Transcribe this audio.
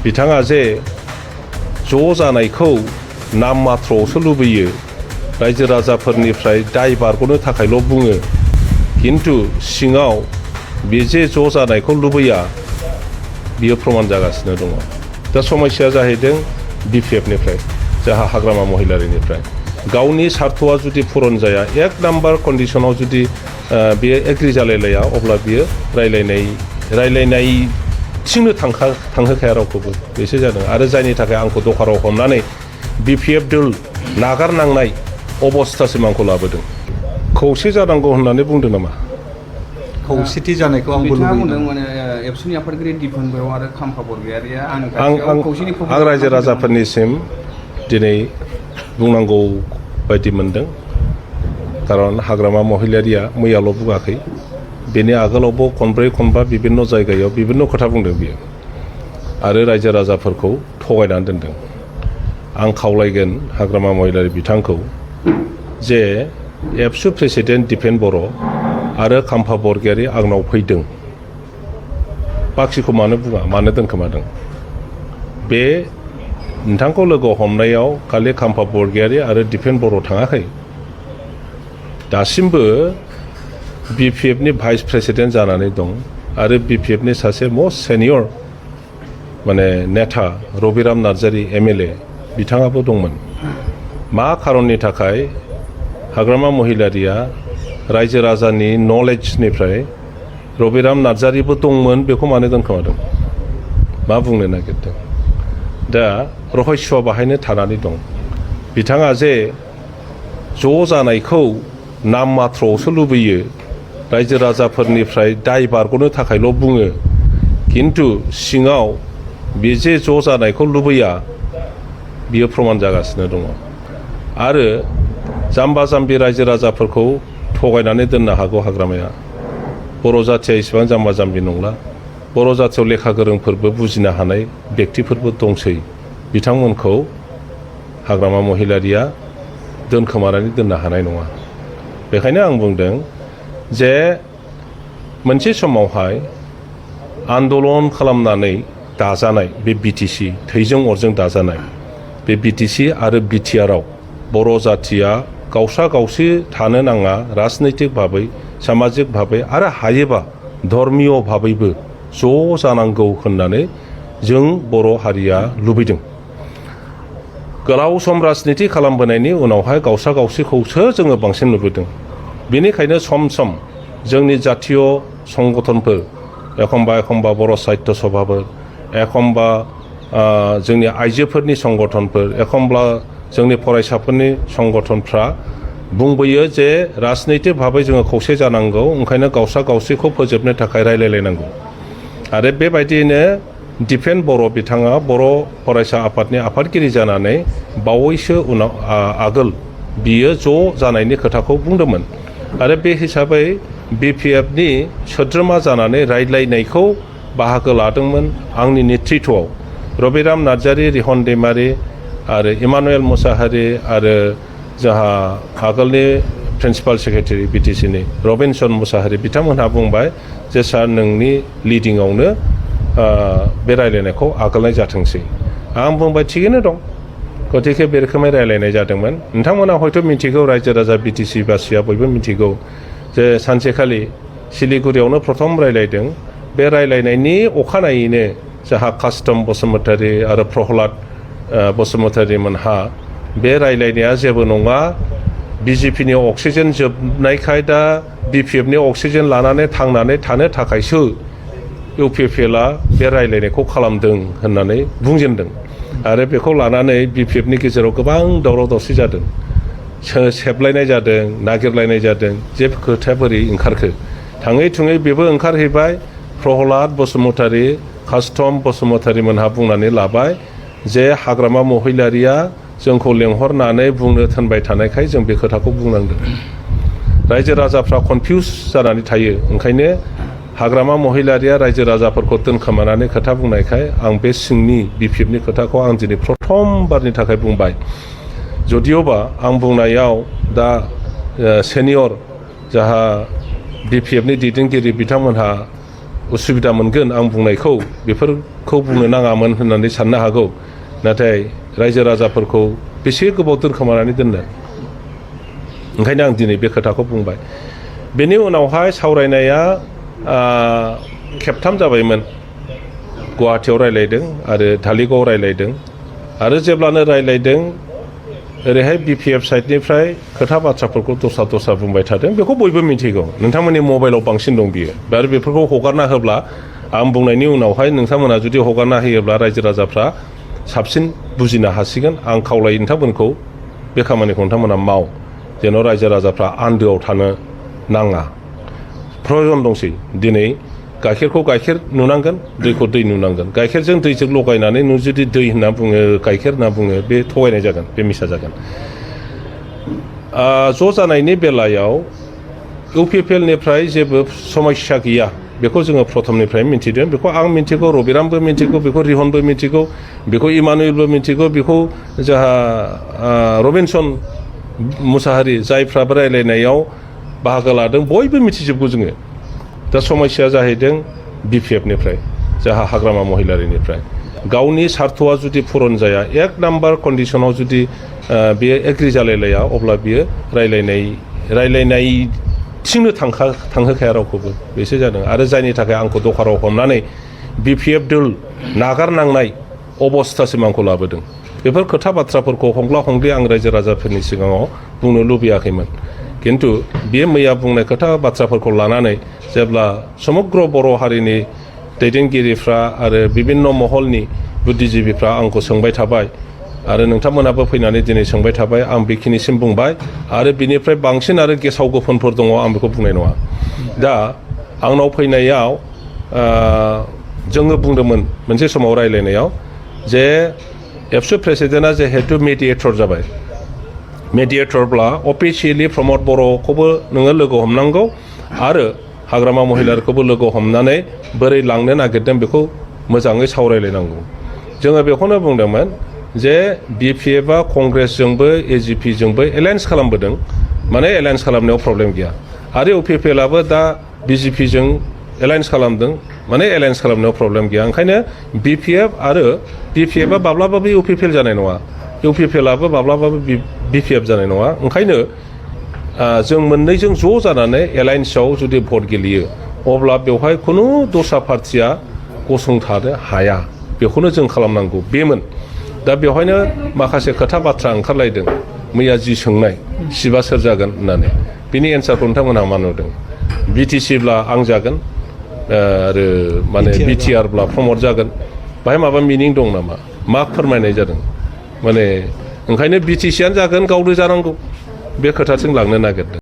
बिथाङा जे ज' जानायखौ नाम मात्रआवसो लुबैयो रायजो राजाफोरनिफ्राय दाय बारग'नो थाखायल' बुङो खिन्थु सिङाव बे जे ज' जानायखौ लुबैया बियो प्रमान जागासिनो दङ दा समस्याया जाहैदों बिपिएफनिफ्राय जाहा हाग्रामा महिलारिनिफ्राय गावनि सार्थ'आ जुदि पुरन जाया एक नाम्बार कन्डिशनाव जुदि बियो एग्रि जालायलाया अब्ला बियो रायलायनायथिंनो थांहोखाया रावखौबो बेसो जादों आरो जायनि थाखाय आंखौ दखाराव हमनानै बिपिएफ दोल नागारनांनाय अबस्थासिम आंखौ लाबोदों खौसे जानांगौ होननानै बुंदों नामा खौसेथि जानायखौ आंबो लुबैदों माने एबसुनि आफादगिरि दिपन बर' आरो खाम्फा बरगयारिया आं रायजो राजाफोरनिसिम दिनै बुंनांगौ बायदि मोनदों खारन हाग्रामा महिलारिया मैयाल' बुङाखै बेनि आगोलावबो खनब्रै खनबा बिभिन्न जायगायाव बिभिन्न खोथा बुंदों बियो आरो रायजो राजाफोरखौ थगायनानै दोनदों आं खावलायगोन हाग्रामा महिलारि बिथांखौ जे एबसु प्रेसिडेन्ट दिपेन बर' आरो खाम्फा बरगयारि आंनाव फैदों बाखिखौ मानो बुङा मानो दोनखोमादों बे नोंथांखौ लोगो हमनायाव खालि खाम्फा बरगयारि आरो दिपेन बर' थाङाखै दासिमबो बिपिएफनि भाइस प्रेसिडेन्ट जानानै दं आरो बिपिएफनि सासे मस्ट सेनियर माने नेता रबिराम नार्जारि एमएलए बिथाङाबो दंमोन मा खारननि थाखाय हाग्रामा महिलारिया रायजो राजानि नलेजनिफ्राय रबिराम नार्जारिबो दंमोन बेखौ मानो दोनखोमादों मा बुंनो नागिरदों दा रहस्यआ बाहायनो थानानै दं बिथाङा जे ज' जानायखौ नाम मात्रआवसो लुबैयो रायजो राजाफोरनिफ्राय दाय बारग'नो थाखायल' बुङो खिन्थु सिङाव बे जे ज' जानायखौ लुबैया बियो प्रमान जागासिनो दङ आरो जाम्बा जाम्बि रायजो राजाफोरखौ थगायनानै दोननो हागौ हाग्रामाया बर' जाथिया इसेबां जाम्बा जाम्बि नंला बर' जाथियाव लेखा गोरोंफोरबो बुजिनो हानाय व्यक्तिफोरबो दंसै बिथांमोनखौ हाग्रामा महिलारिया दोनखोमानानै दोननो हानाय नङा बेखायनो आं बुंदों जे मोनसे समावहाय आन्दलन खालामनानै दाजानाय बे बिटिसि थैजों अरजों दाजानाय बे बिटिसि आरो बिटिआरआव बर' जाथिया गावसा गावसि थानो नाङा राजनैतिक भाबै सामाजिक भाबै आरो हायोबा धर्मीय भाबैबो ज' जानांगौ होननानै जों बर' हारिया लुबैदों गोलाव सम राजनिति खालामबोनायनि उनावहाय गावसा गावसिखौसो जोङो बांसिन नुबोदों बेनिखायनो सम सम जोंनि जातीय संगठनफोर एखमबा बर' साहित्य सभाफोर एखमबा जोंनि आइजोफोरनि संगठनफोर एखमब्ला जोंनि फरायसाफोरनि संगठनफ्रा बुंबोयो जे राजनैतिक भाबै जोङो खौसे जानांगौ ओंखायनो गावसा गावसिखौ फोजोबनो थाखाय रायलायलायनांगौ आरो बेबायदियैनो दिपेन बर' बिथाङा बर' फरायसा आफादनि आफादगिरि जानानै बावैसो उनाव आगोल बियो ज' जानायनि खोथाखौ बुंदोंमोन आरो बे हिसाबै बिपिएफनि सोद्रोमा जानानै रायज्लायनायखौ बाहागो लादोंमोन आंनि नेतृत्वआव रबिराम नार्जारि रिहन दैमारि आरो इमानुएल मुसाहारि आरो जोंहा आगोलनि प्रिन्सिपाल सेक्रेटारि बिटिसिनि रबिनसन मुसाहारि बिथांमोनहा बुंबाय जे सार नोंनि लिडिंआवनो बे रायलायनायखौ आगोलनाय जाथोंसै आं बुंबाय थिगैनो दं गतिके बे रोखोमै रायलायनाय जादोंमोन नोंथांमोना हयथ' मिथिगौ रायजो राजा बिटिसि बासिया बयबो मिथिगौ जे सानसेखालि सिलिगुरियावनो प्रथम रायलायदों बे रायलायनायनि अखानायैनो जोंहा कास्टम बसुमतारी आरो प्रहलाद बसुमतारी मोनहा बे रायलायनाया जेबो नङा बिजेपिनि अक्सिजेन जोबनायखाय दा बिपिएफनि अक्सिजेन लानानै थांनानै थानो थाखायसो इउपिपिएलआ बे रायलायनायखौ खालामदों होननानै बुंजेनदों आरो बेखौ लानानै बिपिएफनि गेजेराव गोबां दावराव दावसि जादों सेबलायनाय जादों नागिरलायनाय जादों जे खोथाया बोरै ओंखारखो थाङै थुङै बेबो ओंखारहैबाय प्रहलाद बसुमतारी कास्टम बसुमतारी मोनहा बुंनानै लाबाय जे हाग्रामा महिलारिया जोंखौ लेंहरनानै बुंनो थिनबाय थानायखाय जों बे खोथाखौ बुंनांदों रायजो राजाफ्रा कनफिउज जानानै थायो ओंखायनो हाग्रामा महिलारिया रायजो राजाफोरखौ दोनखोमानानै खोथा बुंनायखाय आं बे सिंनि बिपिएफनि खोथाखौ आं दिनै प्रथमबारनि थाखाय बुंबाय जदिअबा आं बुंनायाव दा सेनियर जाहा बिपिएफनि दैदेनगिरि बिथांमोनहा उसुबिदा मोनगोन आं बुंनायखौ बेफोर खौ बुंनो नाङामोन होननानै साननो हागौ नाथाय रायजो राजाफोरखौ बेसे गोबाव दोनखोमानानै दोननो ओंखायनो आं दिनै बे खोथाखौ बुंबाय बेनि उनावहाय सावरायनाया खेबथाम जाबायमोन गुवाहाटियाव रायलायदों आरो धालिगावआव रायलायदों आरो जेब्लानो रायलायदों ओरैहाय BPF साइडनिफ्राय खोथा बाथ्राफोरखौ दस्रा बुंबाय थादों बेखौ बयबो मिथिगौ नोंथांमोननि मबाइलाव बांसिन दं बियो आरो बेफोरखौ हगारना होब्ला आं बुंनायनि उनावहाय नोंथांमोना जुदि हगारना होयोब्ला रायजो राजाफ्रा साबसिन बुजिनो हासिगोन आं खावलायो नोंथांमोनखौ बे खामानिखौ नोंथांमोना माव जेन' रायजो राजाफ्रा आन्दोआव थानो नाङा प्रयजन दंसै दिनै गाइखेरखौ गाइखेर नुनांगोन दैखौ दै नुनांगोन गाइखेरजों दैजों लगायनानै नों जुदि दै होनना बुङो गाइखेर होनना बुङो बे थगायनाय जागोन बे मिसा जागोन ज' जानायनि बेलायाव UPPLनिफ्राय जेबो समस्या गैया बेखौ जोङो प्रथमनिफ्राय मिथिदों बेखौ आं मिथिगौ रबिरामबो मिथिगौ बेखौ रिहनबो मिथिगौ बेखौ इमानुएलबो मिथिगौ बेखौ जोंहा रबिनसन मुसाहारि जायफ्राबो रायलायनायाव बाहागो लादों बयबो मिथिजोबगौ जोङो दा समस्या जाहैदों BPFनिफ्राय जाहा हाग्रामा महिलारिनिफ्राय गावनि सार्थ'आ जुदि पुरन जाया एक नाम्बार कन्डिसनाव जुदि बियो एग्रि जालायलाया अब्ला बियो रायलायनायथिंनो थांहोखाया रावखौबो बेसो जादों आरो जायनि थाखाय आंखौ दखाराव हमनानै BPF दोल नागारनांनाय अबस्थासिम आंखौ लाबोदों बेफोर खोथा बाथ्राफोरखौ हंग्ला हंग्लि आं रायजो राजाफोरनि सिगाङाव बुंनो लुबैयाखैमोन किन्तु बे मैया बुंनाय खोथा बाथ्राफोरखौ लानानै जेब्ला समग्र बर' हारिनि दैदेनगिरिफ्रा आरो बिभिन्न महलनि बुद्धिजिबिफ्रा आंखौ सोंबाय थाबाय आरो नोंथांमोनाबो फैनानै दिनै सोंबाय थाबाय आं बेखिनिसिम बुंबाय आरो बिनिफ्राय बांसिन आरो गेसाव गोफोनफोर दङ आं बेखौ बुंनाय नङा दा आंनाव फैनायाव जोङो बुंदोंमोन मोनसे समाव रायलायनायाव जे एबसु प्रेसिडेन्टआ जिहेतु मेडिएटर जाबाय मेडिएटरब्ला अफिसियेलि प्रमद बर'खौबो नोङो लोगो हमनांगौ आरो हाग्रामा महिलारिखौबो लोगो हमनानै बोरै लांनो नागिरदों बेखौ मोजाङै सावरायलायनांगौ जोङो बेखौनो बुंदोंमोन जे BPFआ कंग्रेसजोंबो AGPजोंबो एलायन्स खालामबोदों माने एलायन्स खालामनायाव प्रब्लेम गैया आरो UPPLआबो दा BJPजों एलायन्स खालामदों माने एलायन्स खालामनायाव प्रब्लेम गैया ओंखायनो BPF आरो BPFआ माब्लाबाबो UPPL जानाय नङा UPPLआबो माब्लाबाबो BPF जानाय नङा ओंखायनो जों मोननैजों ज' जानानै एलायन्सआव जुदि भट गेलेयो अब्ला बेवहाय खुनु दस्रा पार्टिया गसंथानो हाया बेखौनो जों खालामनांगौ बेमोन दा बेवहायनो माखासे खोथा बाथ्रा ओंखारलायदों मैया जि सोंनाय सिबा सोर जागोन होननानै बिनि एन्सारखौ नोंथांमोनहा मा नुदों BTCब्ला आं जागोन आरो माने BTRब्ला प्रमद जागोन बाहाय माबा मिनिं दं नामा मा फोरमायनाय जादों माने ओंखायनो BTCआनो जागोन गावनो जानांगौ बे खोथाथिं लांनो नागिरदों